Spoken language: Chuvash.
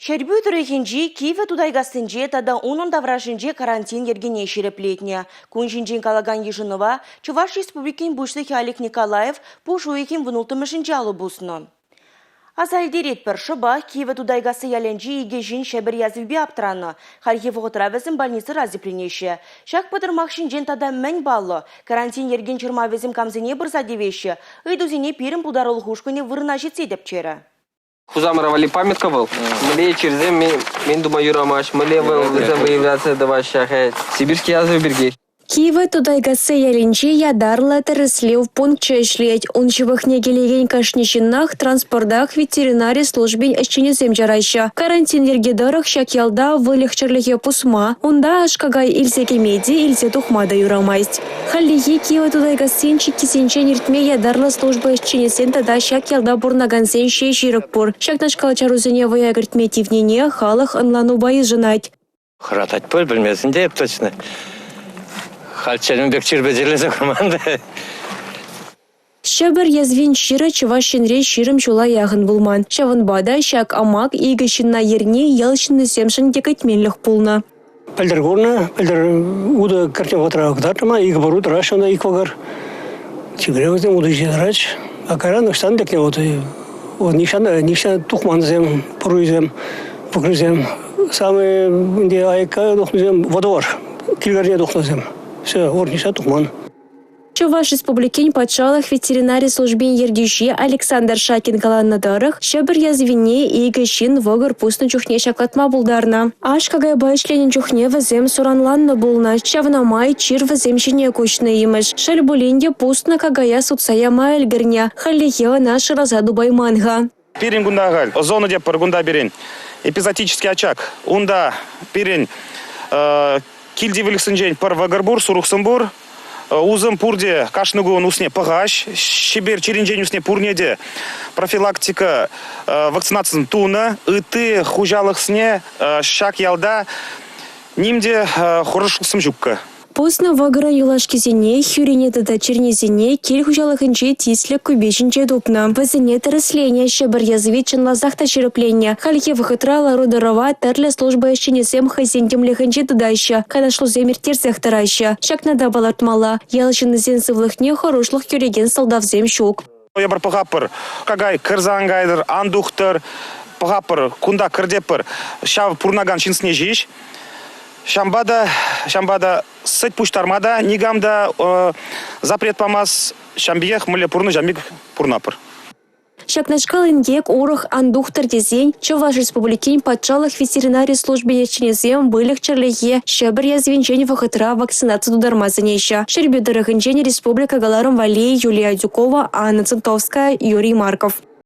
Ҫӗрпӳ тӑрӑхӗнчи Кивӗ Тутайкассинче тата унӑн таврашӗнче карантин йӗркине ҫирӗплетнӗ. Кун ҫинчен калакан йышӑнӑва Чӑваш Республикин Пуҫлӑхӗ Олег Николаев пуш уйӑхӗн вунулттӑмӗшӗнче алӑ пуснӑ. Аса илтеретпӗр, шӑпах Кивӗ Тутайкасси ялӗнчи икӗ ҫын Ҫӗпӗр язвипе аптранӑ. Хальхи вӑхӑтра вӗсем больницӑра сипленеҫҫӗ. Ҫак пӑтӑрмах ҫинчен тата мӗн паллӑ? Карантин йӗркин чӑрмавӗсем камсене пырса тивеҫҫӗ? Ыйтусене пирӗн пултарулӑх ушкӑнӗ вырӑна ҫитсе тӗпчерӗ. Хусамӑра валли памятка вӑл. Мӗнле чирсем мӗн тума юрамасть, мӗнле вӗсем выявляться тӑваҫҫӗ. Сибирский язва пирки. Кивӗ Тутайкасси ялӗнче ятарлӑ тӗрӗслев пункчӗ ӗҫлет. Ун ҫывӑхне килекен кашни ҫыннах транспортах ветеринари службин ӗҫченӗсем чараҫҫӗ. Карантин йӗрки тӑрӑх ҫак ялта выльӑх-чӗрлӗхе пусма, унта аш-какай илсе кӗме те, илсе тухма та юрамасть. Хальлӗхе Кивӗ Тутайкассин чиккисенчен иртме ятарлӑ служба ӗҫченӗсен тата ҫак ялта пурӑнакансен ҫеҫ ирӗк пур. Ҫакнашкал чарусене вӑя кӗртме тивнине халӑх ӑнланупа йышӑнать. Хӑратать пуль, пӗлмесен те эп точно. Хальччен ун пек чирпе чирлесе курман та. Ҫӗпӗр язвин чирӗ Чӑваш Енре 20 ҫула яхӑн пулман. Ҫавӑнпа та ҫак амак икӗ ҫынна ерни ял ҫыннисемшӗн те кӗтменлӗх пулнӑ. Пӗлтӗр курнӑ, пӗлтӗр утӑ кӗртнӗ вӑхӑтра кӑтартрӑм, икӗ пӑру тӑраҫҫӗ унта, ик вӑкӑр. Чипре вӗсем утӑ ҫине тӑраҫ. А кайран ӑҫтан лекнӗ вӑт, нихҫан, нихҫан тухман вӗсем, пӑрусем, вӑкӑрсем. Самые ӗнтӗ аякка тухнисем водовор, кил тухнисем. Все, урӑх нихҫан тухман. Чӑваш Республикин патшалӑх ветеринари службин ертӳҫи Александр Шакин каланӑ тӑрӑх, Ҫӗпӗр язвине икӗ ҫын вӑкӑр пуснӑ чухне ҫаклатма пултарнӑ. Аш-какайпа ӗҫленӗ чухне вӗсем суранланнӑ пулнӑ, ҫавна май чир вӗсем ҫине куҫнӑ имӗш. Шел пулин те пуснӑ какая сутса яма ӗлкӗрнӗ. Хальлӗхе ӑна шыраса тупайман-ха. Пирӗн кунта халь зона тетпӗр, кунта пирӗн эпизоотический очаг. Унта пирӗн килти выльӑхсенчен пӗр вӑкӑр пур, сурӑхсем пур. Усӑм пурте кашни кун усне пӑхаҫ. Чипер чирӗнчен усне пурне те профилактика вакцинацин тунӑ. Ытти хуҫалӑхсене ҫак ялта ним те хӑрушлӑхсем ҫуккӑ. Пуснӑ вӑкӑрӑн юлашкисене, хӳрине тата чӗрнисене кил хуҫалӑхӗнчи тислӗк купи ҫинче тупнӑ. Вӗсене тӗрӗсленӗ, Ҫӗпӗр язви чӑнласах та ҫирӗпленнӗ. Хальхи вӑхӑтра лару-тӑрӑва тӗрлӗ служба ӗҫченӗсем хӑйсен тимлӗхӗнче тытаҫҫӗ, канашлусем ирттерсех тӑраҫҫӗ. Ҫакна та палӑртмалла, ял ҫыннисен сывлӑхне хӑрушлӑх кӳрекен сӑлтавсем ҫук. Эпир пӑхатпӑр, какай кӗрсе ан кайтӑр, ан тухтӑр, пӑхатпӑр, кунта кӗртетпӗр. Ҫав пурӑнакан ҫынсене ҫеҫ. Ҫавӑнпа та, ҫавӑнпа та сӗт пуҫтарма та никам та запрет памасть. Ҫавӑн пекех мӗнле пурӑннӑ, ҫавӑн пек пурӑнатпӑр. Ҫакнашкал инкек урӑх ан тухтӑр тесен Чӑваш Республикин патшалӑх ветеринари службин ӗҫченӗсем выльӑх-чӗрлӗхе Ҫӗпӗр язвинчен вӑхӑтра вакцинаци тутарма сӗнеҫҫӗ. Ҫӗрпӳ тӑрӑхӗнчен республика кӑларӑм валли Юлия Адюкова, Анна Центовская, Юрий Марков.